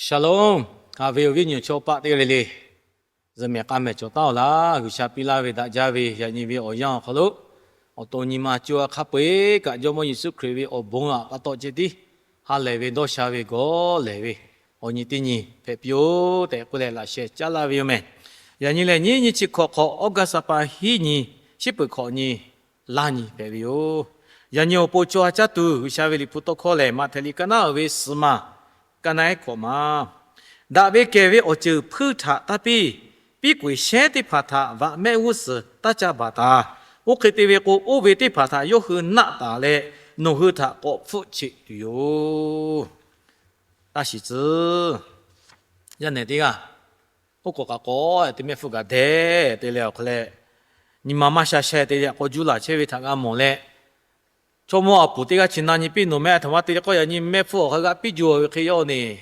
Shalom. Haꞈ ve awˬ viˉ awˬ nyi chaw paˆ teˇ g'aˇ le le, zuhꞈ mehˍ k'a mehˍ cawˬ taˉ-oˬ laˇ. G'uiˬsha piˇ laˇ ve daꞈ jaˇ ve yaꞈ nyi ve awˬ yanˇ awˬ hk'aw lo, awˬ to nyi ma co a hk'a peu-eˬ kaꞈ Jawˇmawˇ Yeˍsuˆ Hkriꞈ ve awˬ bon aꞈ pa taw ceh tiˉ ha lehˬ ve dawˇ sha ve gawˬ lehˬ ve awˬ nyi teˇ nyi hpehꞈ piˇ-oˆ tehꞈ k'oˆ leh laꞈ sheh caˉ laˇ ve yoˬ mehˍ. Yaꞈ nyi lehˬ, nyiˇ nyi chi hkawꞈ hk'awꞈ August ha pa hiˉ nyi, shiˉ peuˬ hkawꞈ nyi, laˇ nyi hpehꞈ ve yoˬ. Yaꞈ nyi awˬ pon co a caˇ tuˬ G'uiˬsha ve Liꞈ hpu tawˇ hkawˇ lehˬ, Maꞈhtehˍ liꞈ ka naˉ uiˍ ve suhˍ ma, ka naˉ ehˉ hkawꞈ ma. Daꞈ ve kehˬ ve awˬ ceuˬ hpuiˇ htaꞈ taˇ piˇ. Piˇ k'oꞈ-e shehˉ teˇ hpaˍ htaꞈ vaꞈ mehˆ g'uˇ suhˍ taˇ ca baˬ taˍ. Oˇ hk'e te ve k'o, oˇ ve teˇ hpaˍ htaꞈ yawˇ hui naˆ taˍ leh, nawˬ hui htaꞈ k'awꞈ hpfuhˆ cheꞈ tuˬ yoˬ. Taˇ shiˍ tcuh. Yaˇ nehˬ teˇ g'aˇ, oˇ k'awꞈ kaꞈ k'awꞈ te mehˆ hpfuhˆ kaꞈ dehꞈ te leh awˬ hk'aw leh, nyi ma maˇ sha sha te leh k'awꞈ juˇ laˬ chehˇ ve htaꞈ g'a mawˬ leh, chaw mawˇ a puˍ teˇ g'aˇ chi na nyi piˇ nawˬ meh a htoꞈ ma te leh k'o, yaꞈ nyi mehˆ hpfuhˆ awˬ hk'aw g'a piˇ jaw ve hk'e yaˇ-oˬ neˬ,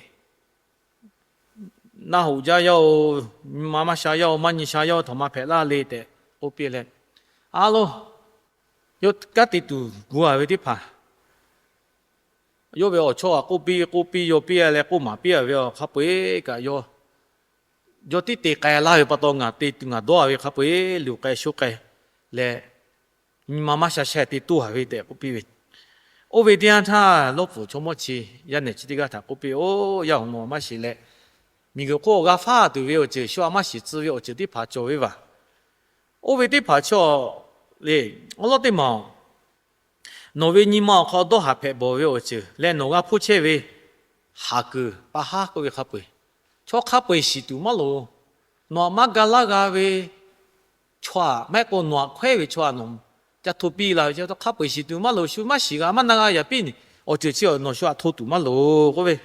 naˆ hoꞈ jaˇ yaˇ-oˬ, nyi ma maˇ sha yaˇ-oˬ, maˇ nyi sha yaˇ-oˬ, htaꞈ ma hpehꞈ laˇ le tehꞈ k'oˆ piˇ leh, a lo, yawˇ kanˉ te tuˬ gu a ve teˇ hpaˍ, yawˇ ve awˬ chawˇ a k'oˆ piˇ k'oˆ piˇ yaw piˇ leh k'oˆ maˍ piˇ a ve awˬ hk'a peu-eˬ kaꞈ, yawˇ tiˉ te k'ai laˇ ve pa taw, ngaˬ te tuˬ ngaˬ dawˇ a ve hk'a peu-eˬ luˬ k'ai sho k'ai leh, nyi ma maˇ sha sha te toˇ a ve tehꞈ k'oˆ piˇ ve. Oˇ ve teˇ yanˇ htaˇ, lawˇ pfuhˍ chaw mawˇ chi yaˇ nehˬ chi teˇ g'aˇ htaꞈ k'oˆ piˇ, Oˬ, yaˇ hoꞈ, nawˬ maˇ shiˍ leh, miˬguiˬ hk'oˆ g'a faˇ tuˬ ve awˬ ceuˬ, shu aꞈ maˇ shiˍ tcuh ve awˬ ceuˬ teˇ hpaˍ cawˬ ve vaˬ. Oˇ ve teˇ hpaˍ chaw le, awˉ lawˉ teˇ maˬ-oˬ, nawˬ ve nyi ma awˬ hk'aw dawˇ haˍ hpehꞈ bawˬ ve awˬ ceuˬ leh nawˬ g'a hpoˇ chehˇ ve haˍ kuiˬ pa haˉ k'oˆ ve hk'a peu-eˬ, chaw hk'a peu-eˬ shiˍ tuˬ maˇ loˍ. Nawˬ aꞈ maˇ ga laˇ g'a ve chaw aꞈ, maˇ heˆ k'o nawˬ aꞈ hkawehˉ ve chaw aꞈ nawˬ ca hto piˇ la ve, hk'a peu-eˬ shiˍ tuˬ maˇ loˍ. Shu maˇ shiˍ g'a maˇ na g'a yaꞈ piˇ, awˬ ceuˬ chi nawˬ shu aꞈ hto tuˬ maˇ loˍ k'oˆ ve.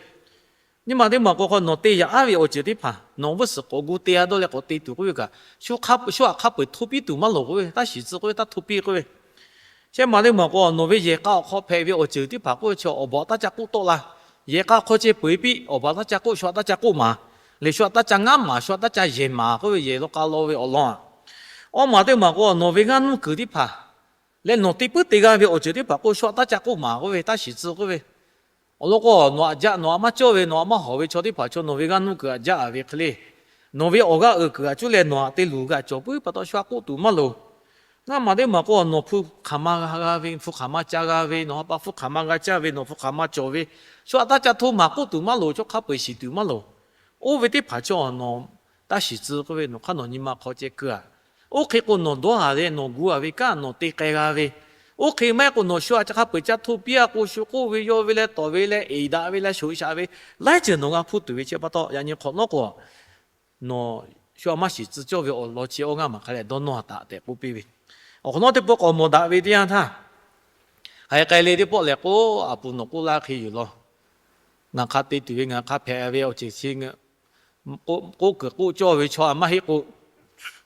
Nyi ma teˇ maˬ k'o, hk'aw nawˬ te yaꞈ aˉ ve awˬ ceuˬ teˇ hpaˍ nawˬ g'uˇ suhˍ k'awꞈ gu te a dawˇ leh k'awꞈ te tuˬ k'oˆ ve kaꞈ, shu aꞈ hk'a peu-eˬ hto piˇ tuˬ maˇ loˍ k'oˆ ve, taˇ shiˍ tcuh k'oˆ ve, taˇ hto piˇ k'oˆ ve. Shehˆ maˬ teˇ maˬ k'o, nawˬ ve yehˬ k'a awˬ hk'aw hpehꞈ ve awˬ ceuˬ teˇ hpaˍ k'oˆ ve chi awˬ baˬ taˇ ca k'oˆ tawˆ la. Yehˬ k'a hk'aw ceh peu-eˬ piˇ, awˬ baˬ taˇ ca k'oˆ, shu aꞈ taˇ ca k'oˆ maˍ. Lehˬ shu aꞈ taˇ ca ngaˉ maˍ, shu aꞈ taˇ ca yehˬ maˍ k'oˆ ve, yehˬ lo k'a law ve awˬ lawn aꞈ. Awˇ maˬ teˇ maˬ k'o, nawˬ ve g'aˇ nuˇ kuiˬ teˇ hpaˍ leh nawˬ te puiˉ te g'a ve awˬ ceuˬ teˇ hpaˍ k'o, shu aꞈ taˇ ca k'oˆ maˍ k'oˆ ve, taˇ shiˍ tcuh k'oˆ ve. Awˬ lawn k'o, nawˬ aꞈ jaˆ, nawˬ aꞈ maˇ cawˇ ve, nawˬ aꞈ maˇ hawˍ ve chaw teˇ hpaˍ chaw nawˬ ve g'aˇ nuˇ kuiˬ aꞈ jaˆ a ve hk'e le, nawˬ ve awˬ g'aˇ uiˍ kuiˬ aꞈ cuˇ leh nawˬ aꞈ te luˬ g'a cawˬ puiˉ pa taw, shu aꞈ k'oˆ tuˬ maˇ loˍ. Ngaˇ maˬ teˇ maˬ k'o, nawˬ hpu hk'aˬ ma g'a g'a ve, hpu hk'aˬ ma ca g'a ve, nawˬ ha pa hpu hk'aˬ ma g'a caˇ ve, nawˬ hpu hk'aˬ ma cawˬ ve, shu aꞈ taˇ ca hto maˍ k'oˆ tuˬ maˇ loˍ, chaw hk'a peu-eˬ shiˍ tuˬ maˇ loˍ. Oˇ ve teˇ hpaˍ chaw nawˬ taˇ shiˍ tcuh k'oˆ ve, nawˬ hk'aˇ nawˬ nyi ma hk'aw ceh keu a. Oˇ hk'e k'o, nawˬ dawˇ haˍ leh nawˬ gu a ve kanˉ nawˬ te k'ai g'a ve, oˇ hk'e maˇ heˆ k'o, nawˬ shu aꞈ ca hk'a peu-eˬ ca hto piˇ a k'o, shu k'oˆ ve, yaw ve leh, tawˍ ve leh, eˍ daꞈ ve leh, shoꞈ shaꞈ ve, laiˉ ceuˬ nawˬ g'a hpuˇ tuˬ ve chi pa taw, yaꞈ nyi hk'awꞈ nawˉ k'o, nawˬ shu aꞈ maˇ shiˍ tcuh cawˇ ve awˬ lawn chi awˇ ngaˇ maˬ hk'a leh dawˇ nawˇ taˍ tehꞈ k'oˆ piˇ ve. Awˬ hk'awꞈ nawˉ teˇ pawˆ k'awꞈ mawˬ daꞈ ve teˇ yanˇ htaˇ, haiˬ k'ai le teˇ pawˆ lehˬ k'o, aˬ puˍ nawˬ k'oˆ laˇ hk'e yoˬ law. Ngaˬ hk'a te tuˬ ve, ngaˬ hk'a hpehꞈ ve awˬ ceuˬ chi, k'oˆ kuiˬ k'oˆ cawˇ ve chaw aꞈ maˇ heˆ k'o,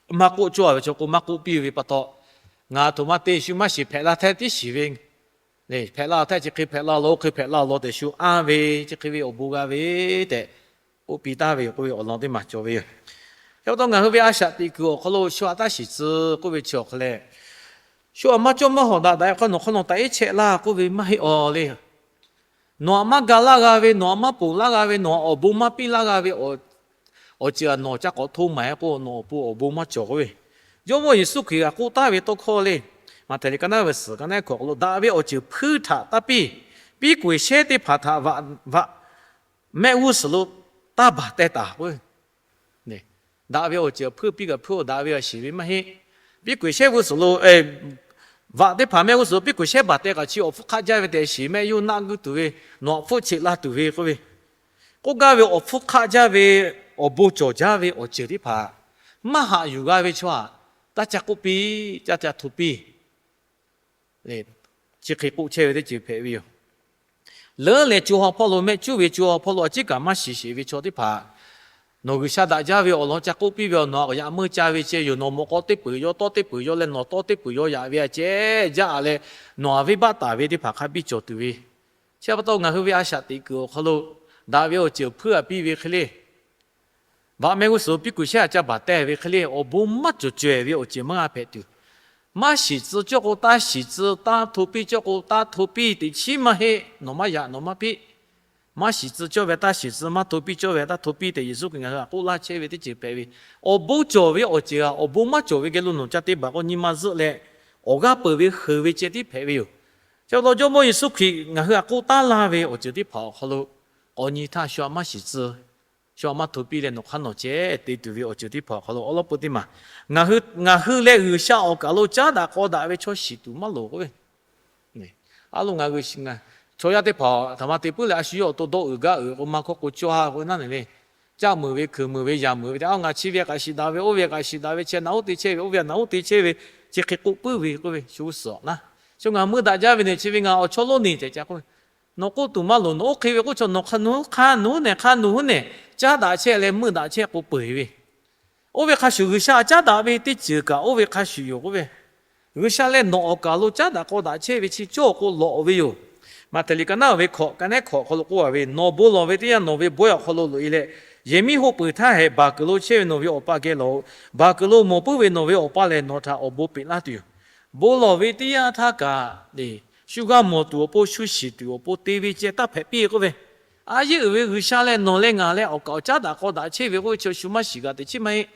maˇ k'oˆ cawˇ ve chaw k'o maˇ k'oˆ piˇ ve pa taw, ngaˬ aˬ htoꞈ ma te shu maˇ shiˍ hpehꞈ la htehˇ tiˉ shiˍ ve, hpehꞈ la htehˇ chi hk'e hpehꞈ la law, oˇ hk'e hpehꞈ la law tehꞈ shu anˇ ve, chi hk'e ve awˬ bon g'a ve tehꞈ k'oˆ piˇ taˍ ve yoˬ k'oˆ ve awˬ lawn teˇ maˬ cawˬ ve yoˬ. Hk'e pa taw ngaˬ hui ve a shaꞈ teꞈ kuiˬ awˬ hk'aw lo shu aꞈ taˇ shiˍ tcuh k'oˆ ve chi awˬ hk'aw leh, shu aꞈ maˇ cawˇ maˇ hawˍ daꞈ daꞈ e hk'aˇ nawˬ hk'aˇ nawˬ taꞈ iˉ chehˆ laˇ k'oˆ ve maˇ heˆ aw le. Nawˬ aꞈ maˇ ga laˇ g'a ve, nawˬ aꞈ maˇ ponˬ laˇ g'a ve, nawˬ aꞈ awˬ bon maˇ piˇ laˇ g'a ve awˬ ceuˬ aꞈ nawˬ ca k'awꞈ hto maˍ e k'o, nawˬ awˬ pon awˬ bon maˇ cawˬ k'oˆ ve. Jawˇmawˇ Yeˍsuˆ Hkriꞈ g'a k'oˆ taˍ ve tawˇ hkawˇ le, Maꞈhtehˍ liꞈ ka naˉ ve suhˍ ka naˉ hkawꞈ k'aw lo, daꞈ ve awˬ ceuˬ hpuiˇ htaꞈ taˇ piˇ. Piˇ k'oꞈ-e shehˉ teˇ hpaˍ htaꞈ vaꞈ mehˆ g'uˇ suhˍ lo taˇ baˬ teh taˍ k'o, daꞈ ve awˬ ceuˬ hpuiˇ piˇ kaꞈ hpuiˇ-oˬ, daꞈ ve a shiˍ ve maˇ heˆ. Piˇ k'oꞈ-e shehˉ g'uˇ suhˍ lo, vaꞈ teˇ hpaˍ mehˆ g'uˇ suhˍ lo piˇ k'oꞈ-e shehˉ baˬ teh kaꞈ chi awˬ hpfuhˇ hk'aˆ jaˇ ve tehꞈ shiˍ mehˆ yawˇ naˆ guˇ tuˬ ve, nawˬ aꞈ hpfuhˆ cheꞈ la tuˬ ve k'oˆ ve, k'oˆ gaˇ ve awˬ hpfuhˇ hk'aˆ jaˇ ve awˬ bon cawˬ jaˇ ve awˬ ceuˬ teˇ hpaˍ maˇ haꞈ yuˬ g'a ve chaw aꞈ taˇ ca k'oˆ piˇ, ca ca hto piˇ. Chi hk'e k'oˆ chehˇ ve teˇ ceuˬ hpehꞈ ve yoˬ. Leuˉ leh co ha hpawˇ lo mehˆ cuˉ ve co ha hpawˇ lo a ciˉ kaꞈ maˇ shiˍ sheˍ ve chaw teˇ hpaˍ, nawˬ G'uiˬsha daꞈ jaˇ ve awˬ lawn ca k'oˆ piˇ ve, nawˬ aꞈ yaꞈ meuˇ ca ve ceh yoˬ. Nawˬ mawꞈ k'aw teˇ peuˬ yaw, tawˇ teˇ peuˬ yaw leh nawˬ tawˇ teˇ peuˬ yaw yaꞈ ve a ceh jaˇ leh, nawˬ aꞈ venˇbaˆ taˍ ve teˇ hpaˍ hk'a biˇ cawˬ tuˬ ve. Chi pa taw ngaˬ hui ve a shaꞈ teꞈ kuiˬ awˬ hk'aw lo daꞈ ve awˬ ceuˬ hpuiˇ a piˇ ve hk'e le, vaꞈ mehˆ g'uˇ suhˍ piˇ k'oꞈ shehˉ a ca baˬ teh ve hk'e le, awˬ bon maˇ cawˬ cawehˬ ve awˬ ceuˬ maˇ g'a hpehꞈ tuˬ, maˇ shiˍ tcuh cawˇ k'o taˇ shiˍ tcuh, taˇ hto piˇ cawˇ k'o taˇ hto piˇ, teꞈ chiˉ maˇ heˆ. Nawˬ maˇ yaꞈ, nawˬ maˇ piˇ. Maˇ shiˍ tcuh cawˇ ve taˇ shiˍ tcuh, maˇ hto piˇ cawˇ ve taˇ hto piˇ tehꞈ Yeˍsuˆ Hkriꞈ ngaˬ hui htaꞈ k'oˆ laˇ chehˇ ve teˇ ceuˬ hpehꞈ ve. Awˬ bon cawˬ ve awˬ ceuˬ htaꞈ awˬ bon maˇ cawˬ ve geh lo nawˬ ca te baˬ k'o, nyi ma zuhˆ leh awˬ g'aˇ peuˬ ve heuˬ ve ceh tiˉ hpehꞈ ve yoˬ. Chi pa taw Jawˇmawˇ Yeˍsuˆ Hkriꞈ ngaˬ hui htaꞈ k'oˆ taˉ laˇ ve awˬ ceuˬ teˇ hpaˍ awˬ hk'aw lo, k'awꞈ nyi htaˇ shu htaꞈ maˇ shiˍ tcuh, shu htaꞈ maˇ hto piˇ leh nawˬ hk'aˇ nawˬ ceh te tuˬ ve awˬ ceuˬ teˇ hpaˍ awˬ hk'aw lo awˉ lawˉ peu teˇ maˬ, ngaˬ hui leh G'uiˬsha awˬ kaˬ lo caˉ daꞈ k'aw daꞈ ve chaw shiˍ tuˬ maˇ loˍ k'oˆ ve. A lo ngaˬ hui chaw yaˇ teˇ hpaˍ htaꞈ ma te puiˉ leh a shu yawˇ awˬ to dawˇ uiˍ gaˇ uiˍ k'o, maˇ hkawˇ k'o cawˇ ha k'o naˉ neˬ le. Caˆ meuˍ ve, hkeuˍ meuˍ ve, yaꞈ meuˍ ve, a ngaˬ chi ve htaꞈ kaꞈ shiˍ daꞈ ve, oˇ ve htaꞈ kaꞈ shiˍ daꞈ ve, chi htaꞈ naˬ oˉ te chehˇ ve, oˇ ve htaꞈ naˬ oˉ te chehˇ ve, chi hk'e k'oˆ puiˉ ve k'oˆ ve, shu suhˍ naˉ. Shu ngaˬ meuˇ daꞈ jaˇ ve neˬ, chi ve ngaˬ awˬ chawˇ lonˉ neˬ tehꞈ ca k'oˆ ve. Nawˬ k'oˆ tuˬ maˇ loˍ. Nawˬ oˇ hk'e ve k'oˆ chaw nawˬ hk'a nu hk'a nu neˬ, hk'a nu huˉ neˬ, caˉ daꞈ chehˇ leh meuˇ daꞈ chehˇ k'o peuˬ ve. Oˇ ve hk'a shuˍ G'uiˬsha caˉ daꞈ ve teˇ ceuˬ kaꞈ oˇ ve hk'a shuˍ yoˬ k'oˆ ve. G'uiˬsha leh nawˬ awˬ kaˬ lo caˉ daꞈ k'aw daꞈ chehˇ ve chi cawˇ k'o lawꞈ ve yoˬ. Maꞈhtehˍ liꞈ ka naˉ ve hkawꞈ, ka neˉ hkawꞈ hk'aw lo k'oˆ a ve, Nawˬ bon lawˬ ve teˇ yanˇ nawˬ ve bawehˇ awˬ hk'aw lo loꞈ e leh, yehˬ miˉ hoˆ peuˬ htaˇ hehꞈ, baˬ kuiˬ lo chehˇ ve nawˬ ve awˬ pa geh lawˬ-oꞈ. Baˬ kuiˬ lo mawˬ puiˉ ve nawˬ ve awˬ pa lehˬ, nawˬ htaꞈ awˬ bon peꞈ laˇ tuˬ yoˬ. Bon lawˬ ve teˇ yanˇ htaˇ kaꞈ, shu g'a mawˬ tuˬ awˬ pon, shu shiˍ tuˬ awˬ pon te ve ceh taˇ hpehꞈ piˇ k'oˆ ve. A yeˇ uiˍ ve G'uiˬsha leh nawˬ leh ngaˬ leh awˬ kaˬ awˬ caˉ daꞈ k'aw daꞈ chehˇ ve k'oˆ ve chi shu maˇ shiˍ g'a teꞈ chiˉ maˇ heˆ.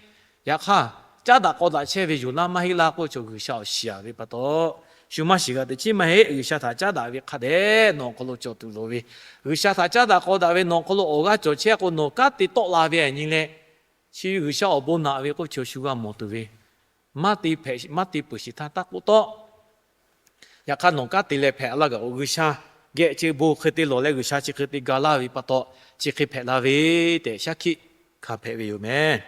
Yaꞈ hk'aˇ, caˉ daꞈ k'aw daꞈ chehˇ ve yoˬ laˇ maˇ heˆ laˇ k'oˆ ve chaw G'uiˬsha awˬ shiˍ a ve pa taw, shu maˇ shiˍ g'a teꞈ chiˉ maˇ heˆ. G'uiˬsha htaꞈ caˉ daꞈ ve hk'a dehꞈ nawˬ awˬ hk'aw lo cawˬ tuˬ loˍ ve, G'uiˬsha htaꞈ caˉ daꞈ k'aw daꞈ ve nawˬ awˬ hk'aw lo awˬ g'aˇ cawˬ chehˇ k'o, nawˬ kanˉ te tawˆ la ve a nyi leh, chi G'uiˬsha awˬ bon naꞈ ve k'oˆ ve chaw shu g'a mawˬ tuˬ ve, maˇ te peuˬ shiˍ htaˇ taˇ k'oˆ tawˆ. Yaꞈ hk'aˇ, nawˬ kanˉ te leh hpehꞈ laˇ gaˬ k'o, G'uiˬsha geh chi bon hk'e te lawˬ leh G'uiˬsha chi hk'e te ga laˇ ve pa taw, chi hk'e hpehꞈ la ve tehꞈ shaˉ hkiˆ hkanˍ hpehꞈ ve yoˬ meh.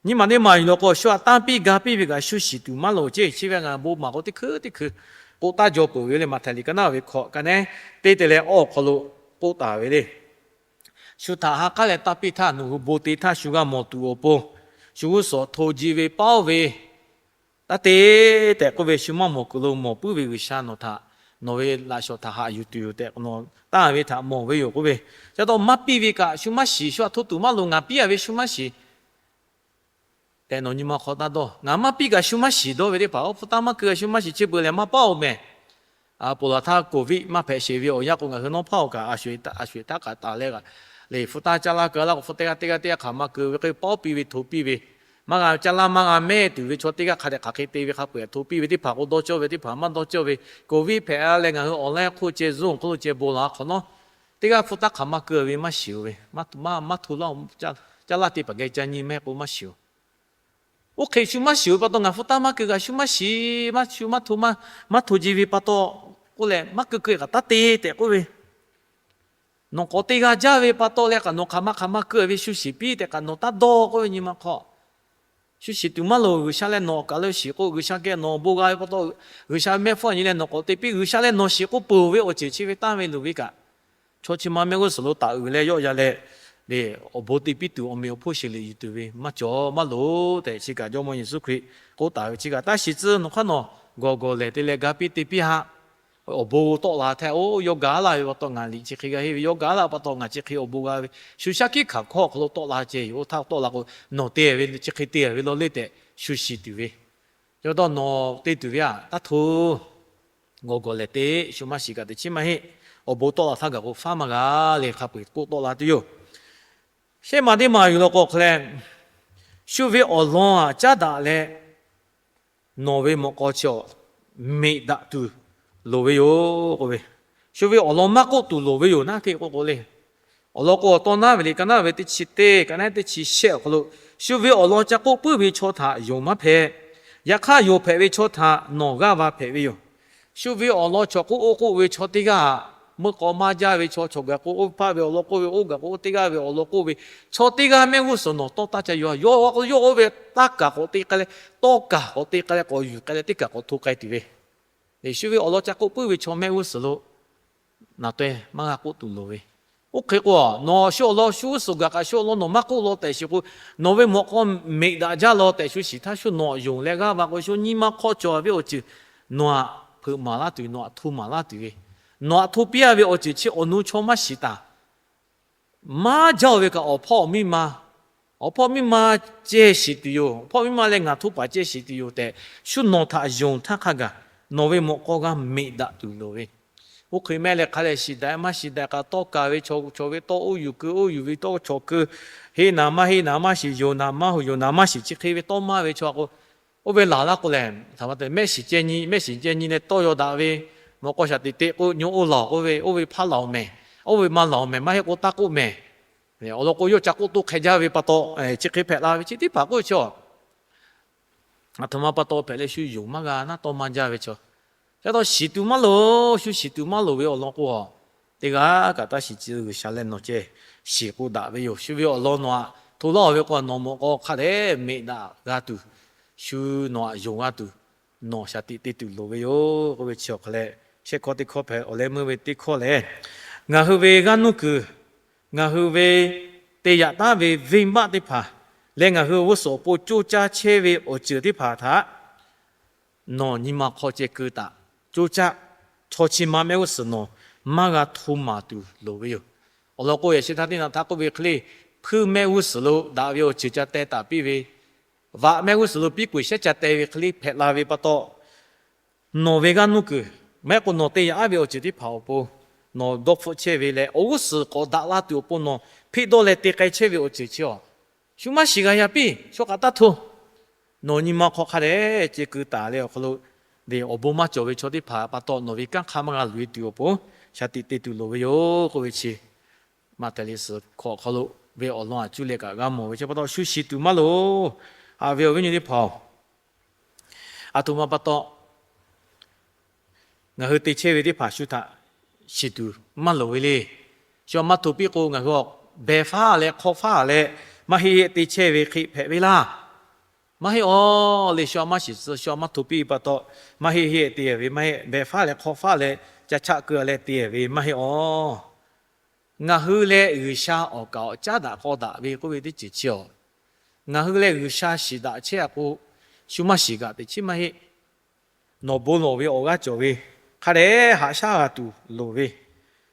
Nyiˇ maˬ teˇ maˬ yuˬ law k'o, shu htaꞈ tanˇ piˇ ga piˇ ve kaꞈ shu shiˍ tuˬ maˇ loˍ ceˇ. Chi ve ngaˬ bon maˬ k'o teˇ hkui teˇ hkui k'oˆ taˉ jaw peuˬ ve le. Maꞈhtehˍ liꞈ ka naˉ ve hkawꞈ, ka neˉ teˇ te leh awˇ awˬ hk'aw lo k'oˆ taˍ ve le. Shu htaꞈ ha k'aˉ leh tanˇ piˇ htaˇ, nawˬ hui bon te htaˇ shu g'a mawˬ tuˬ awˬ pon, shu g'uˇ suhˍ hto ji ve paˉ oˇ ve taˇ te tehꞈ k'oˆ ve, shu maˇ mawˬ kuiˬ lo mawˬ puiˉ ve G'uiˬsha nawˬ htaꞈ, nawˬ ve laꞈ shawnˍ htaꞈ haꞈ yuˬ tuˬ yoˬ tehꞈ nawˬ tanˇ ve htaꞈ mawˬ ve yoˬ k'oˆ ve. Chi pa taw maˇ piˇ ve kaꞈ shu maˇ shiˍ, shu htaꞈ hto tuˬ maˇ loˍ, ngaˬ piˇ a ve shu maˇ shiˍ tehꞈ nawˬ nyi ma hk'aw taˇ dawˇ. Ngaˬ maˇ piˇ kaꞈ shu maˇ shiˍ dawˇ ve teˇ hpaˍ, oˇ hpu taˇ maˇ keu a shu maˇ shiˍ, chi beuꞈ lehˬ maˇ paˉ-oˬ mehˬ. Ponˬ laˬ htaˇ Covid maˇ hpehꞈ sheˍ ve awˬ yanˇ k'o, ngaˬ hui nawˉ hpaˇ-oˬ kaꞈ a sho-eˬ a sho-eˬ htaˇ k'aꞈ taˍ leh, le hpu taˇ caˇ laˇ keu laˇ k'o, hpu teˇ g'aˇ teˇ g'aˇ teˇ g'aˇ hk'aˬ ma keu ve k'o, paˉ piˇ ve hto piˇ ve, maˇ g'a caˇ laˇ maˇ g'a mehˇ tuˬ ve chaw teˇ g'aˇ hk'a dehꞈ hk'aˬ hk'e te ve hk'a peu-eˬ hto piˇ ve teˇ hpaˍ k'o dawˇ cawˇ ve, teˇ hpaˍ maˇ dawˇ cawˇ ve, Covid hpehꞈ leh ngaˬ hui awˬ laˇ hk'oˆ ceh, Zoom hk'oˆ lo ceh bon laˬ hk'awꞈ nawˉ, teˇ g'aˇ hpu taˇ hk'aˬ ma keu ve maˇ shiˍ-oˬ ve, maˇ hto laˇ, caˇ laˇ teˇ hpaˍ geh ca nyi mehˇ k'o maˇ shiˍ-oˬ. Oˇ hk'e shu maˇ shiˍ ve pa taw, ngaˬ hpu taˇ maˇ keu kaꞈ shu maˇ shiˍ, maˇ shu maˇ hto, maˇ hto ji ve pa taw k'oˆ leh, maˇ keu keu kaꞈ taˇ te tehꞈ k'oˆ ve. Nawˬ k'awꞈ te g'a jaˇ ve pa taw leh kaꞈ, nawˬ hk'aˬ ma hk'aˬ ma keu ve shu shiˍ piˇ tehꞈ kaꞈ nawˬ taˇ dawˇ k'oˆ ve nyi ma hk'aw. Shu shiˍ tuˬ maˇ loˍ. G'uiˬsha leh nawˬ awˬ kaˬ lo shiˍ k'o, G'uiˬsha geh nawˬ awˬ bon g'a ve pa taw, G'uiˬsha ve mehˆ hpfuhˇ a nyi leh nawˬ k'awꞈ te piˇ. G'uiˬsha leh nawˬ shiˍ k'o peuˬ ve awˬ ceuˬ chi ve tanˇ ve luˬ ve kaꞈ, chaw chi ma mehˆ g'uˇ suhˍ lo taˍ uiˍ leh yawˆ yan leh, awˬ bon te piˇ tuˬ awˬ meꞈ awˬ hponˇ sheˍ liꞈ yuˬ tuˬ ve maˇ cawˬ maˇ loˍ tehꞈ, chi kaꞈ Jawˇmawˇ Yeˍsuˆ Hkriꞈ k'oˆ taˍ ve. Chi kaꞈ taˇ shiˍ tcuh, nawˬ hk'aˇ nawˬ gawˬ gawˬ lehˬ te leh ga piˇ te piˇ haꞈ. Awˬ bon tawˆ la htaˇ, oˇ yawˇ gaˬ laˇ ve pa taw ngaˬ liꞈ chi hk'e g'a henˇ ve, yawˇ gaˬ laˇ pa taw ngaˬ chi hk'e awˬ bon g'a ve, shu shaˉ hkiˆ hkanˍ hkawˇ awˬ hk'aw lo tawˆ la ceh yoˬ. Oˇ htaˇ tawˆ la k'o, nawˬ te ve chi hk'e te ve law le tehꞈ shu shiˍ tuˬ ve. Chi pa taw nawˬ te tuˬ ve htaꞈ taˇ hto. Gawˬ gawˬ lehˬ te, shu maˇ shiˍ kaꞈ teꞈ chiˉ maˇ heˆ. Awˬ bon tawˆ la htaˇ gaˬ k'o faˉ maˇ g'a le hk'a peu-eˬ k'oˆ tawˆ la tuˬ yoˬ. Shehˆ ma teˇ ma yuˬ law k'o hk'e leh, shu ve awˬ lawn htaꞈ caˉ daꞈ leh, nawˬ ve mawꞈ k'aw chi awˬ meꞈ daꞈ tuˬ loˍ ve yoˬ k'oˆ ve. Shu ve awˬ lawn maˇ k'oˆ tuˬ loˍ ve yoˬ naˉ hk'e k'oˆ k'o le. Awˬ lawn k'o, awˬ taw naˉ ve liꞈ ka naˉ ve teˇ chi teˇ, ka naˉ teˇ chi shehˆ awˬ hk'aw lo, shu ve awˬ lawn ca k'oˆ puiˉ ve chaw htaꞈ yonˍ maˇ hpehꞈ. Yaꞈ hk'aˇ, yonˍ hpehꞈ ve chaw htaꞈ nawˬ g'aˇ va hpehꞈ ve yoˬ. Shu ve awˬ lawn chaw k'oˆ oˇ k'oˆ ve chaw teˇ g'aˇ, meuˇ k'aw maˇ jaˇ ve chaw, chaw gaˬ k'o oˇ hpaˇ ve awˬ lawn k'oˆ ve, oˇ gaˬ k'o oˇ teˇ g'aˇ ve awˬ lawn k'oˆ ve, chaw teˇ g'aˇ mehˆ g'uˇ suhˍ nawˬ tawˇ taˇ ca yaw. Yawˇ yawˇ oˇ ve taˇ kaˬ k'awꞈ te k'ai leh, tawˇ kaˬ k'awꞈ te k'ai leh, k'awꞈ yuˬ k'ai leh teˇ kaˬ k'awꞈ hto k'ai tuˬ ve, shu ve awˬ lawn ca k'oˆ puiˉ ve chaw mehˆ g'uˇ suhˍ lo naˬ taweh maˇ g'a k'oˆ tuˬ loˍ ve. Oˇ hk'e k'o, nawˬ shu awˬ lawn shu g'uˇ suhˍ gaˬ kaꞈ shu awˬ lawn nawˬ maˇ k'oˆ law tehꞈ shiˍ k'o, nawˬ ve mawꞈ k'aw meꞈ daꞈ jaˇ law tehꞈ shu shiˍ htaˇ, shu nawˬ yonˍ leh g'aˇ va k'o, shu nyi ma hk'aw cawˬ ve awˬ ceuˬ nawˬ htaꞈ hpeuꞈ maˍ laˇ tuˬ, nawˬ htaꞈ hto maˍ laˇ tuˬ ve, nawˬ htaꞈ hto piˇ a ve awˬ ceuˬ chi awˬ nu chaw maˇ shiˍ taˍ. Maˇ jaˇ-oˬ ve kaꞈ, awˬ hpawˇ awˬ miˇ ma, awˬ hpawˇ miˇ ma ceh shiˍ tuˬ yoˬ. Awˬ hpawˇ miˇ ma leh ngaˬ hto paˍ ceh shiˍ tuˬ yoˬ tehꞈ, shu nawˬ htaꞈ yonˍ htaˇ hk'a gaˬ, nawˬ ve mawꞈ k'aw g'a meꞈ daꞈ tuˬ loˍ ve. Oˇ hk'e mehˆ leh hk'a leh shiˍ daꞈ maˇ shiˍ daꞈ kaꞈ tawˇ kaˍ ve chaw, chaw ve tawˇ oˇ yuˬ keu, oˇ yuˬ ve tawˇ chaw keu, heˆ naˍ maˇ heˆ naˍ maˇ shiˍ, yonˍ naˍ maˇ yonˍ naˍ maˇ shiˍ, chi hk'e ve tawˇ maˇ ve chaw k'o, oˇ ve laˬ laˇ k'o lehˬ, mehˆ shiˍ ceh nyi, mehˆ shiˍ ceh nyi leh tawˇ yaw daꞈ ve, mawꞈ k'aw shaˍ tiꞈ te k'o nyi oˇ laˬ k'oˆ ve, oˇ ve hpaˇ laˬ mehˍ, oˇ ve ma laˬ mehˍ, maˇ heˆ k'o taˇ k'oˆ mehˍ. Awˬ lawn k'o, yawˇ ca k'oˆ toˇ hk'e jaˇ ve pa taw, chi hk'e hpehꞈ la ve chi teˇ hpaˍ k'oˆ ve chi, aˬ htoꞈ ma pa taw hpehꞈ leh shu yonˍ maˇ g'a naˉ tawˇ maˇ jaˇ ve chaw, ca taw shiˍ tuˬ maˇ loˍ, shu shiˍ tuˬ maˇ loˍ ve awˬ lawn k'o, teˇ g'aˇ kaꞈ taˇ shiˍ tcuh, G'uiˬsha leh nawˬ ceh shiˍ k'o daꞈ ve yoˬ. Shu ve awˬ lawn nawˬ htaꞈ hto laˇ ve k'o, nawˬ mawꞈ k'aw hk'a dehꞈ meꞈ daꞈ g'a tuˬ, shu nawˬ htaꞈ yonˍ g'a tuˬ, nawˬ shaˍ tiꞈ te tuˬ loˍ ve yoˬ k'oˆ ve chi awˬ hk'aw leh, shehˆ hkawˇ teˇ hkawˇ hpehꞈ. Awˬ leh meuˇ ve teˇ hkawˇ lehˬ, ngaˬ hui ve g'aˇ nuˇ kuiˬ, ngaˬ hui ve te yaꞈ taˉ ve venˇbaˆ teˇ hpaˍ leh ngaˬ hui g'uˇ suhˍ awˬ pon coˇ caˇ chehˇ ve awˬ ceuˬ teˇ hpaˍ htaꞈ nawˬ nyi ma hk'aw ceh keu taˍ, coˇ caˇ, chaw chi ma mehˆ g'uˇ suhˍ nawˬ maˇ g'a hto maˍ tuˬ loˍ ve yoˬ. Awˬ lawn k'o, yaꞈ sheh htaˇ teˇ naꞈ htaˇ k'oˆ ve hk'e le, hpuiˇ mehˆ g'uˇ suhˍ lo daꞈ ve awˬ ceuˬ ca teh taˍ piˇ ve, vaꞈ mehˆ g'uˇ suhˍ lo piˉ k'oˍ shehˉ ca teh ve hk'e le hpehꞈ la ve pa taw, nawˬ ve g'aˇ nuˇ kuiˬ, maˇ heˆ k'o nawˬ te yaꞈ aˉ ve awˬ ceuˬ teˇ hpaˍ awˬ pon nawˬ dawˇ hpfuhˆ chehˇ ve leh, awˬ g'uˇ suhˍ k'awꞈ daꞈ la tuˬ awˬ pon nawˬ hpeˆ dawˇ leh te k'ai chehˇ ve awˬ ceuˬ chi awˬ, shu maˇ shiˍ g'a yaˇ piˇ, chaw kaꞈ taˇ hto. Nawˬ nyi ma hk'aw hk'a dehꞈ ceh keu taˍ leh awˬ hk'aw lo, awˬ bon maˇ cawˬ ve chaw teˇ hpaˍ pa taw nawˬ ve kanˉ hk'a maˇ g'a loꞈ e tuˬ awˬ pon shaˍ tiꞈ te tuˬ loˍ ve yoˬ k'oˆ ve chi, Maꞈhtehˍ liꞈ suhˍ hkawꞈ awˬ hk'aw lo ve awˬ lawn aꞈ cuˇ leh kaꞈ g'a mawˬ ve chi pa taw, shu shiˍ tuˬ maˇ loˍ. Haꞈ ve awˬ viˉ nyi teˇ hpaˍ-oˬ, aˬ htoꞈ ma pa taw ngaˬ hui te chehˇ ve teˇ hpaˍ shu htaꞈ shiˍ tuˬ maˇ loˍ ve le. Shu maˇ hto piˇ k'o, ngaˬ hui awˬ behˬ faˉ leh hk'aw faˉ leh maˇ heˆ heˆ te chehˇ ve hk'e hpehꞈ ve laˇ. Maˇ heˆ awˬ le, shu maˇ shiˍ tcuh, shu maˇ hto piˇ pa taw, maˇ heˆ heˆ te ve maˇ heˆ, behˬ faˉ leh hk'aw faˉ leh ca chaˆ keu leh te ve maˇ heˆ awˬ. Ngaˬ hui leh G'uiˬsha awˬ kaˍ awˬ caˉ daꞈ k'aw daꞈ ve k'oˆ ve teˇ ceuˬ chi awˬ, ngaˬ hui leh G'uiˬsha shiˍ daꞈ chehˇ a k'o, shu maˇ shiˍ g'aꞈ teꞈ chiˉ maˇ heˆ. Nawˬ bon lawˬ ve awˬ g'aˇ cawˬ ve, hk'a dehꞈ haꞈ shaˉ g'a tuˬ loˍ ve,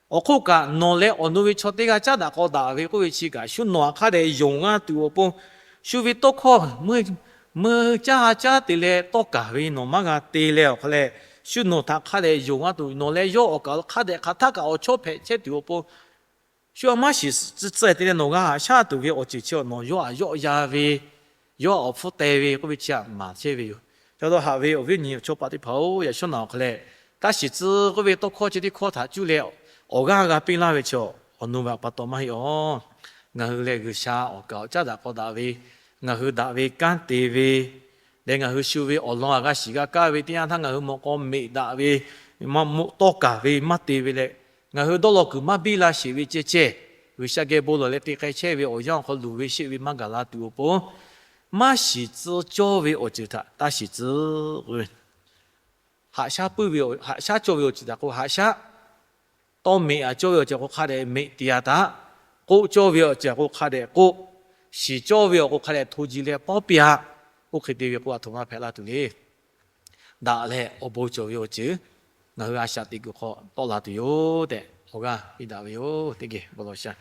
awˬ hk'oˆ kaꞈ nawˬ leh awˬ nu ve chaw teˇ g'aˇ caˉ daꞈ k'aw daꞈ ve k'oˆ ve chi kaꞈ, shu nawˬ htaꞈ hk'a dehꞈ yonˍ g'a tuˬ awˬ pon, shu ve tawˇ hkawˇ meuˇ caˇ ha caˉ te leh tawˇ kaˍ ve nawˬ maˇ g'a te leh awˬ hk'a leh, shu nawˬ htaꞈ hk'a dehꞈ yonˍ g'a tuˬ, nawˬ leh yawˇ awˬ kaˍ hk'a dehꞈ hk'aˬ htaˇ kaꞈ awˬ chawˇ hpehꞈ chehˇ tuˬ awˬ pon, shu maˇ shiˍ tcuh te leh nawˬ g'a haꞈ shaˉ tuˬ ve awˬ ceuˬ chi nawˬ yawˇ htaꞈ yawˆ yan ve, yawˇ htaꞈ awˬ hpfuhˇ teh ve k'oˆ ve chi htaꞈ maˍ chehˇ ve yoˬ. Ca dawˇ haꞈ ve awˬ viˉ awˬ nyi awˬ chawˇ paˆ teˇ hpaˍ-oˬ, yaꞈ shawˉ naꞈ awˬ hk'a leh, taˇ shiˍ tcuh k'oˆ ve tawˇ hkawˇ chi teˇ hkawˇ htaꞈ cuˇ leh awˬ g'aˇ g'a piˇ laˇ ve chi awˬ nu ve pa taw maˇ heˆ awˬ. Ngaˬ hui leh G'uiˬsha awˬ kaˍ awˬ caˉ daꞈ k'aw daꞈ ve, ngaˬ hui daꞈ ve kanˉ te ve leh ngaˬ hui shu ve awˬ lawn htaꞈ g'a shiˍ g'a kaˇ ve teˇ yanˇ htaˇ ngaˬ hui mawꞈ k'aw meꞈ daꞈ ve, maˇ tawˇ kaˍ ve maˇ te ve leh, ngaˬ hui dawˇ law kuiˬ maˇ biˇ la sheˍ ve ceh ceh, G'uiˬsha geh bon lawˬ leh te k'ai chehˇ ve awˬ yanˇ awˬ hk'aw luˬ ve sheˆ ve maˇ gaˬ la tuˬ awˬ pon, maˇ shiˍ tcuh cawˇ ve awˬ ceuˬ htaꞈ taˇ shiˍ tcuh k'oˆ ve, haꞈ shaˉ puiˉ ve, haꞈ shaˉ cawˇ ve awˬ ceuˬ htaꞈ k'o haꞈ shaˉ, tawˇ meꞈ aꞈ cawˇ ve awˬ ceuˬ k'o hk'a dehꞈ meꞈ te yaꞈ taꞈ, k'oˆ cawˇ ve awˬ ceuˬ k'o hk'a dehꞈ k'oˆ, shiˍ cawˇ ve awˬ k'o hk'a dehꞈ hto ji leh pawˇ piˇ-a. Oˇ hk'e te ve k'o, aˬ htoꞈ ma hpehꞈ la tuˬ le. Daꞈ leh awˬ bon cawˬ ve awˬ ceuˬ ngaˬ hui a shaꞈ teꞈ kuiˬ hk'aw tawˆ la tuˬ yoˬ tehꞈ awˬ g'aˇ piˇ daꞈ ve yoˬ. Teˇ geh bon lawˬ sha.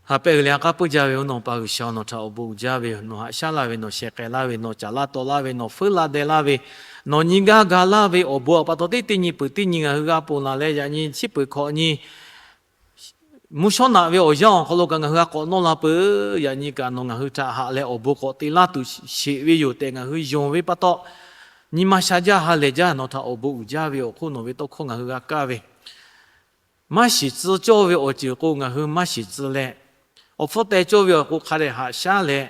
Ha pehˇ g'uiˬ leh ha k'aˉ puiˉ jaˇ ve-oˬ, nawˬ pa G'uiˬsha, nawˬ htaꞈ awˬ bon uiˍ jaˇ ve yoˬ. Nawˬ haꞈ shaˉ laˇ ve, nawˬ shehˍ k'ai laˇ ve, nawˬ caˍ laˇ tawˍ laˇ ve, nawˬ feuˉ la deh laˇ ve, nawˬ nyi gaˇ ga laˇ ve awˬ bon awˬ pa taw teˇ teˇ nyi peuˬ teˇ nyi ngaˬ hui g'a ponˬ laˬ leh, yaꞈ nyi chi peuˬ hkawꞈ nyi mvuhˇ shawˉ naꞈ ve awˬ yanˇ awˬ hk'aw lo kaꞈ ngaˬ hui g'a k'awꞈ nawˇ la peuˬ. Yaꞈ nyi kaꞈ nawˬ ngaˬ hui htaꞈ haꞈ leh awˬ bon k'awꞈ te laˇ tuˬ sheˍ ve yoˬ tehꞈ ngaˬ hui yonˍ ve pa taw, nyi ma sha jaˇ ha lehˬ jaˇ nawˬ htaꞈ awˬ bon uiˍ jaˇ ve awˬ hk'oˆ nawˬ ve tawˇ hkawˇ ngaˬ hui g'a kaˇ ve, maˇ shiˍ tcuh cawˇ ve awˬ ceuˬ k'o ngaˬ hui maˇ shiˍ tcuh leh, awˬ hpfuhˇ teh cawˇ ve awˬ k'o hk'a dehꞈ haꞈ shaˉ leh,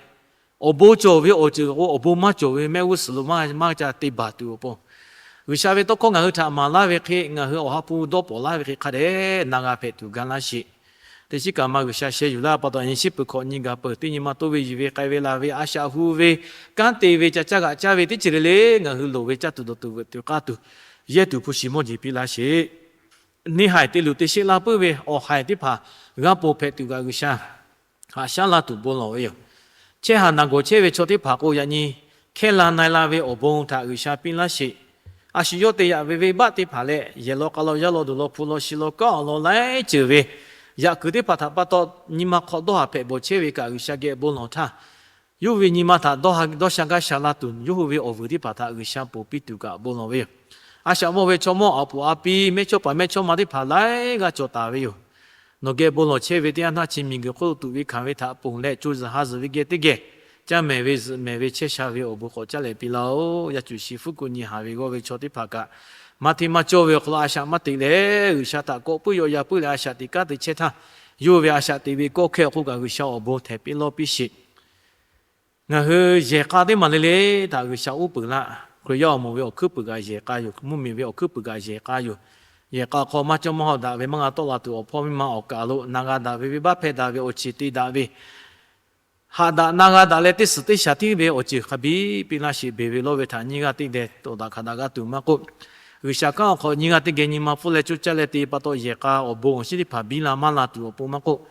awˬ bon cawˬ ve awˬ ceuˬ k'o awˬ bon maˇ cawˬ ve mehˆ g'uˇ suhˍ lo maˇ maˇ ca te baˬ tuˬ awˬ pon, G'uiˬsha ve tawˇ hkawˇ ngaˬ hui htaꞈ maˍ laˇ ve hk'e, ngaˬ hui awˬ ha hpu dawˇ pawnˍ laˇ ve hk'e hk'a dehꞈ na g'a hpehꞈ tuˬ ga laˇ sheˍ. Teˇ shiˉ kaꞈ ma G'uiˬsha sheh yuˬ laˇ pa taw, yaꞈ nyi chi peuˬ hkawꞈ nyi gaˬ peuˬ teˇ nyi ma toˇ ve yuˬ ve k'ai ve laˬ ve a shaꞈ hu ve kanˉ te ve ca caˇ g'aꞈ caˇ ve teˇ ceuˬ le le ngaˬ hui loˍ ve caˇ tuˬ dawˬ tuˬ veuꞈ tuˬ k'aˇ tuˬ, yehˇ tuˬ hpu shiˍ mawˇ jeˬ piˇ laˇ sheˍ. Neˇ haiˬ te luˬ te sheˆ laˇ puiˉ ve awˬ haiˬ teˇ hpaˍ g'a ponˬ hpehꞈ tuˬ kaꞈ G'uiˬsha haꞈ shaˉ laˇ tuˬ bon lawˬ ve yoˬ. Chehˇ haˍ naˬ gawˬ chehˇ ve chaw teˇ hpaˍ k'o, yaꞈ nyi hkehˇ la na-e la ve awˬ bon htaꞈ G'uiˬsha piˇ laˇ sheˍ. A shu yawˇ te yaꞈ ve venˇbaˆ teˇ hpaˍ leh yehˬ law k'a law yaˇ law duˬ law hpu law shi law kanˉ awˬ lawn laiˉ ceuˬ ve yaꞈ kuiˬ teˇ hpaˍ htaꞈ pa taw, nyi ma hk'aw dawˇ haˍ hpehꞈ bawˬ chehˇ ve kaꞈ G'uiˬsha geh bon lawˬ htaˇ, yawˇ hui ve nyi ma htaꞈ dawˇ sha gaˇ sha la tuˬ, yawˇ hui ve awˬ vuiˬ teˇ hpaˍ htaꞈ G'uiˬsha ponˬ piˇ tuˬ kaꞈ bon lawˬ ve yoˬ. A shaꞈ mawˇ ve chaw mawˇ, a puˍ a pi, mehˇchawˇpaˍ mehˇchawˇma teˇ hpaˍ laiˉ g'aˇ cawˬ taˍ ve yoˬ. Nawˬ geh bon lawˬ chehˇ ve teˇ yanˇ htaˇ, chi miˬguiˬ hk'oˆ lo tuꞈ ve hkanˍ ve htaꞈ ponˬ leh co zuhˬ ha zuhˬ ve geh teˇ geh caˇ mehˍ ve zuhꞈ mehˍ ve chehˇ sha ve awˬ bon k'awꞈ caˇ leh piˇ laˇ-oˆ. Yaˇ cuˬ shi fuˉ kuꞈ nyi haˍ ve g'awˇ ve chaw teˇ hpaˍ kaꞈ, maˇ hteˇ maˇ cawˇ ve awˬ hk'aw lo a shaꞈ maˇ teꞈ leh, G'uiˬsha htaꞈ kawꞈ puiˉ yaw yaˇ puiˉ leh a shaꞈ teꞈ kanˉ te chehˇ htaˇ, yawˇ ve a shaꞈ teꞈ ve kawˆ hkehˇ awˬ hk'oˆ kaꞈ G'uiˬsha awˬ bon htehˍ piˇ lawˇ piˇ sheˍ. Ngaˬ hui yehˬ k'a teˇ maˬ le le htaꞈ G'uiˬsha uˉ peunˍ laˇ. Hkriꞈ yaˇ awˬ moˍ ve awˬ hkuiˉ puiˍ kaꞈ yehˬ k'a yoˬ. Mvuhˇmiˬ ve awˬ hkuiˉ puiˍ kaꞈ yehˬ k'a yoˬ. Yehˬ k'a hk'aw maˇ cawˇ maˇ hawˇ daꞈ ve maˇ g'a tawˆ la tuˬ awˬ hpawˇ miˇ ma awˬ kaˬ lo na g'a daꞈ ve, venˇbaˆ hpehˇ daꞈ ve, awˬ ceˬ te daꞈ ve, haꞈ daꞈ na g'a daꞈ leh teˇ suhˍ teˇ shaˍ tiˉ ve awˬ ceuˬ hk'a biˇ piˇ laˇ sheˍ. Beˬ ve lawˇ ve htaꞈ nyiˇ g'aˇ teˇ geh tawˍ daꞈ hkanˍ daꞈ g'a tuˬ maˇ k'oˆ, G'uiˬsha kanˉ awˬ hk'aw nyiˇ g'aˇ teˇ geh nyi ma pfuhˇ leh coˇ caˇ leh te pa taw, yehˬ k'a awˬ bon awˬ shinˉ teˇ hpaˍ biˇ la maˇ la tuˬ awˬ pon maˇ k'oˆ,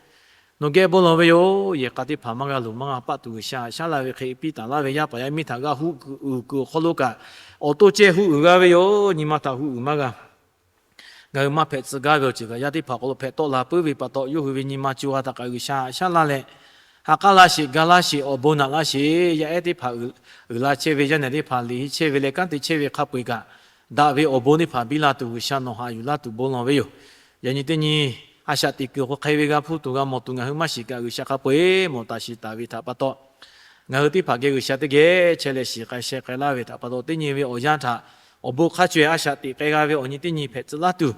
nawˬ geh bon lawˬ ve yoˬ. Yehˬ k'a teˇ hpaˍ maˇ g'a loˍ maˇ g'a paˆ tuˬ G'uiˬsha haꞈ shaˉ laˇ ve hk'e piˇ taˍ laˇ ve yaˇ paˍ yaˇ miˇ htaꞈ g'a huˆ kuiˬ uiˍ kuiˬ awˬ hk'aw lo kaꞈ, awˬ to ceh huˆ uiˍ g'a ve yoˬ. Nyi ma htaꞈ huˆ uiˍ maˇ g'a. Ngaˬ hui maˇ hpehꞈ tcuh gaˇ ve awˬ ceuˬ kaꞈ yaˇ teˇ hpaˍ awˬ hk'aw lo hpehꞈ tawˆ la puiˉ ve pa taw, yawˇ hui ve nyi ma co ha htaꞈ kaꞈ G'uiˬsha haꞈ shaˉ laˇ leh, ha k'aˉ laˇ sheˍ, ga laˇ sheˍ, awˬ bon naꞈ laˇ sheˍ. Yaˇ ehˉ teˇ hpaˍ uiˍ la chehˇ ve, yaˇ nehˬ teˇ hpaˍ liꞈ henˇ chehˇ ve leh kanˉ te chehˇ ve hk'a peu-eˬ kaꞈ, daꞈ ve awˬ bon teˇ hpaˍ biˇ la tuˬ G'uiˬsha nawˬ haꞈ yuˬ laˇ tuˬ bon lawˬ ve yoˬ. Yaꞈ nyi teˇ nyi a shaꞈ teꞈ kuiˬ hk'aw hk'e ve g'a hpuˇ tuˬ g'a mawˬ tuˬ ngaˬ hui maˇ shiˍ kaꞈ, G'uiˬsha hk'a peu-eˬ mawˬ taˍ shiˍ taˍ ve htaꞈ pa taw, ngaˬ hui teˇ hpaˍ geh G'uiˬsha teˇ geh chehˇ leh shiˍ k'ai sheh k'ai laˇ ve htaꞈ pa taw, teˇ nyi ve awˬ yanˇ htaꞈ awˬ bon hk'a co-eˬ a shaꞈ teꞈ k'ai g'a ve awˬ nyi teˇ nyi hpehꞈ tcuh laˇ tuˬ,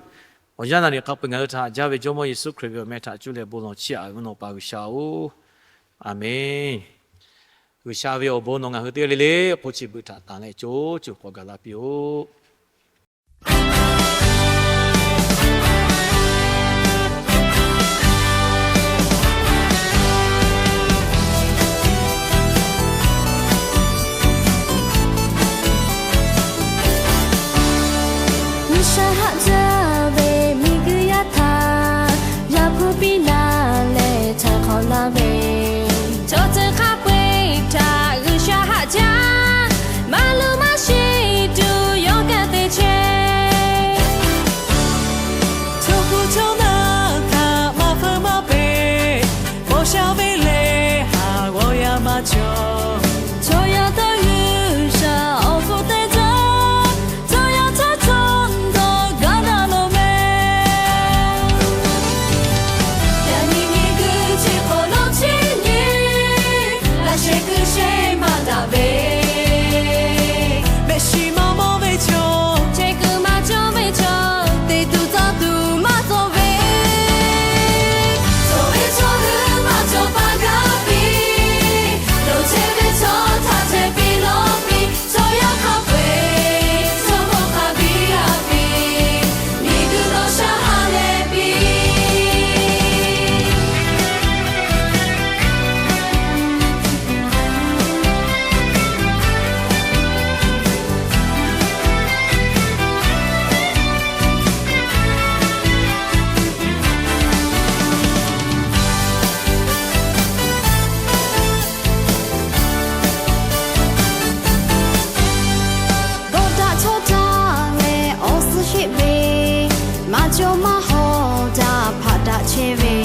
awˬ yanˇ naˍ riˍ hk'a peu-eˬ ngaˬ hui htaꞈ haꞈ jaˇ ve Jawˇmawˇ Yeˍsuˆ Hkriꞈ ve awˬ meh htaꞈ cuˇ leh bon lawˬ chiˇ aꞈ ve Nawˬ pa G'uiˬsha-oˬ, Aˍmenˬ. G'uiˬsha ve awˬ bon nawˬ ngaˬ hui teˇ g'aˇ le le hk'oˆ chi beuꞈ htaꞈ tanˬ leh co co k'awꞈ gaˬ la piˇ-oˆ. G'uiˬsha haꞈ jaˇ ve miˬguiˬ yaˇ htaꞈ yaꞈ hpu piˇ laˇ leh htaiˍ hk'awꞈ laˇ ve, chaw ceuˬ hk'a peu-eˬ htaꞈ G'uiˬsha haꞈ jaˇ, maˇ luˬ maˇ sheˍ tuˬ yawˇ kanˇ te chehˇ. Chaw hpu chaw naˇ htaꞈ maˇ feu maˇ peꞈ, bon sha ve lehˬ haˍ g'awˇ yaˇ maˇ cawˬ. Chaw yaˇ htaꞈ G'uiˬsha awˬ hpu te jaˇ, chaw yaˇ htaꞈ chaw dawˬ gaˇ na lo meh. Yaꞈ nyi miˬguiˬ chi hk'awꞈ nawˉ chi nyi, laꞈ sheh kuiˬ sheh maˇ daꞈ ve, mehˆ shiˍ maˇ mawˇ ve chaw, chehˇ kuiˬ maˇ cawˇ ve chaw, te tuˬ tcuh tuˬ maˇ tcuh ve, cawˬ ve chaw hui maˇ cawˬ pa gaˇ piˇ, loˍ chehˇ ve chaw htaꞈ chehˇ piˇ lawˇ piˇ, chaw yaˇ hk'a peu-eˬ chaw hk'aw hk'a biˇ a piˇ, miˬguiˬ dawˇ sha ha leh piˇ. Dawˇ daꞈ chawˇ daꞈ leh awˬ suhˉ sheˆ ve, maˇ cawˬ maˇ hawˍ daꞈ hpaꞈ daꞈ chehˇ ve,